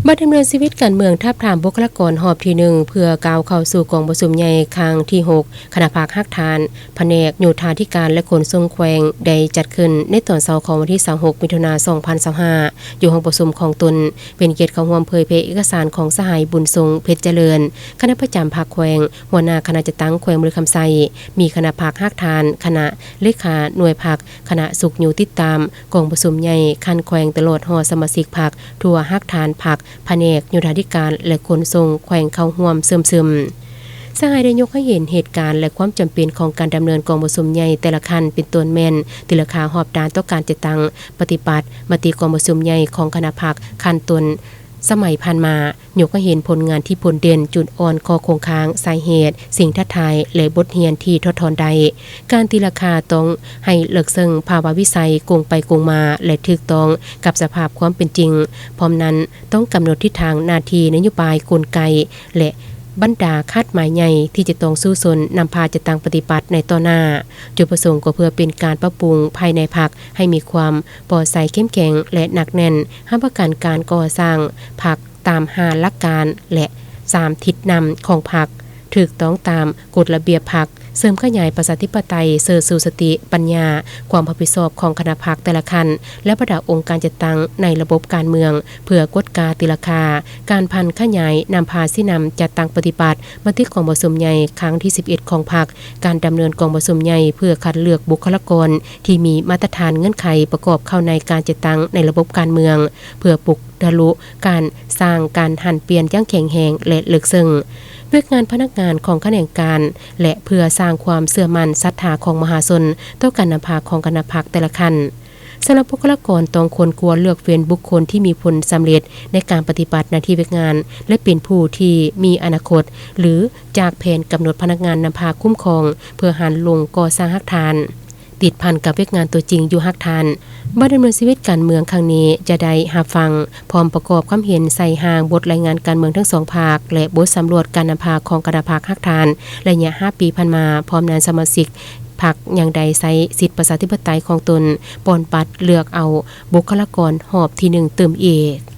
ບັດດຳເນີນຊີວິດການເມືອງ ທາບທາມບຸກຄະລາກອນຮອບທີໜຶ່ງ ເພື່ອກ້າວເຂົ້າສູ່ກອງປະຊຸມໃຫຍ່ຄັ້ງທີຫົກ ຄະນະພັກຮາກຖານ ພະແນກໂຍທາທິການ ແລະ ຂົນສົ່ງແຂວງ ໄດ້ຈັດຂຶ້ນໃນຕອນເຊົ້າຂອງວັນທີຊາວຫົກ ມິຖຸນາ ສອງພັນຊາວຫ້າ ຢູ່ຫ້ອງປະຊຸມຂອງຕົນ. ເປັນກຽດເຂົ້າຮ່ວມເຜີຍແຜ່ເອກະສານຂອງສະຫາຍ ບຸນຊົງ ເພັດຈະເລີນ ຄະນະປະຈຳພັກແຂວງ, ຫົວໜ້າຄະນະຈັດຕັ້ງແຂວງບໍລິຄຳໄຊ, ມີຄະນະພັກຮາກຖານ, ຄະນະເລຂາໜ່ວຍພັກ, ຄະນະຊຸກຍູ້ຕິດຕາມກອງປະຊຸມໃຫຍ່ຂັ້ນແຂວງ ຕະຫຼອດຮອດສະມາຊິກພັກທົ່ວຮາກຖານພັກ, ພະແນກໂຍທາທິການ ແລະ ຂົນສົ່ງແຂວງເຂົ້າຮ່ວມເຊື່ອມຊຶມ. ສະຫາຍໄດ້ຍົກໃຫ້ເຫັນເຫດການ ແລະ ຄວາມຈຳເປັນຂອງການດຳເນີນກອງປະຊຸມໃຫຍ່ແຕ່ລະຂັ້ນ ເປັນຕົ້ນແມ່ນຕີລາຄາຮອບດ້ານຕໍ່ການຈັດຕັ້ງປະຕິບັດມະຕິກອງປະຊຸມໃຫຍ່ຂອງຄະນະພັກຂັ້ນຕົ້ນສະໄໝຜ່ານມາ, ຍົກໃຫ້ເຫັນຜົນງານທີ່ພົ້ນເດັ່ນ, ຈຸດອ່ອນ, ຂໍ້ຄົງຄ້າງ, ສາເຫດ, ສິ່ງທ້າທາຍ ແລະ ບົດຮຽນທີ່ຖອດຖອນໄດ້. ການຕີລາຄາຕ້ອງໃຫ້ເລິກເຊິ່ງພາວະວິໄສ, ກົງໄປກົງມາ ແລະ ຖືກຕ້ອງກັບສະພາບຄວາມເປັນຈິງ. ພ້ອມນັ້ນ, ຕ້ອງກຳນົດທິດທາງ, ໜ້າທີ່, ນະໂຍບາຍ, ກົນໄກ ແລະ ບັນດາຄາດໝາຍໃຫຍ່ທີ່ຈະຕ້ອງສູ້ຊົນນຳພາຈັດຕັ້ງປະຕິບັດໃນຕໍ່ໜ້າ. ຈຸດປະສົງກໍເພື່ອເປັນການປັບປຸງພາຍໃນພັກໃຫ້ມີຄວາມປ່ອໃສເຂັ້ມແຂງ ແລະ ໜັກແໜ້ນ, ຮັບປະກັນການກໍ່ສ້າງພັກຕາມຫ້າຫຼັກການ ແລະ ສາມທິດນຳຂອງພັກ, ຖືກຕ້ອງຕາມກົດລະບຽບພັກ, ເສີມຂະຫຍາຍປະຊາທິປະໄຕ, ເຊີຊູສະຕິປັນຍາ, ຄວາມຮັບຜິດຊອບຂອງຄະນະພັກແຕ່ລະຂັ້ນ ແລະ ບັນດາອົງການຈັດຕັ້ງໃນລະບົບການເມືອງ ເພື່ອກວດກາຕີລາຄາ, ການຜັນຂະຫຍາຍນຳພາຊີ້ນຳຈັດຕັ້ງປະຕິບັດມະຕິກອງປະຊຸມໃຫຍ່ຄັ້ງທີສິບເອັດຂອງພັກ, ການດຳເນີນກອງປະຊຸມໃຫຍ່ເພື່ອຄັດເລືອກບຸກຄະລາກອນທີ່ມີມາດຕະຖານເງື່ອນໄຂປະກອບເຂົ້າໃນການຈັດຕັ້ງໃນລະບົບການເມືອງ ເພື່ອປຸກທະລຸການສ້າງການຫັນປ່ຽນຢ່າງແຂງແຮງ ແລະ ເລິກເຊິ່ງ. ວຽກງານພະນັກງານຂອງຂະແໜງການ ແລະ ເພື່ອສ້າງຄວາມເຊື່ອໝັ້ນສັດທາຂອງມະຫາຊົນຕໍ່ການນຳພາຂອງຄະນະພັກແຕ່ລະຂັ້ນ. ສຳລັບບຸກຄະລາກອນຕ້ອງຄົ້ນຄວ້າເລືອກເຟັນບຸກຄົນທີ່ມີຜົນສຳເລັດໃນການປະຕິບັດໜ້າທີ່ວຽກງານ ແລະ ເປັນຜູ້ທີ່ມີອະນາຄົດ ຫຼື ຈາກແຜນກຳນົດພະນັກງານນຳພາຄຸ້ມຄອງ ເພື່ອຫັນລົງກໍ່ສ້າງຮາກຖານ ຕິດພັນກັບວຽກງານຕົວຈິງຢູ່ຮາກຖານ. ບັດດຳເນີນຊີວິດການເມືອງຄັ້ງນີ້ຈະໄດ້ຮັບຟັງ ພ້ອມປະກອບຄຳເຫັນໃສ່ຮ່າງບົດລາຍງານການເມືອງທັງສອງພາກ ແລະ ບົດສຳຫຼວດການນຳພາຂອງຄະນະພັກຮາກຖານໄລຍະຫ້າປີຜ່ານມາ. ພ້ອມນັ້ນສະມາຊິກພັກຍັງໄດ້ໃຊ້ສິດປະຊາທິປະໄຕຂອງຕົນ ປ່ອນບັດເລືອກເອົາບຸກຄະລາກອນຮອບທີໜຶ່ງຕື່ມອີກ.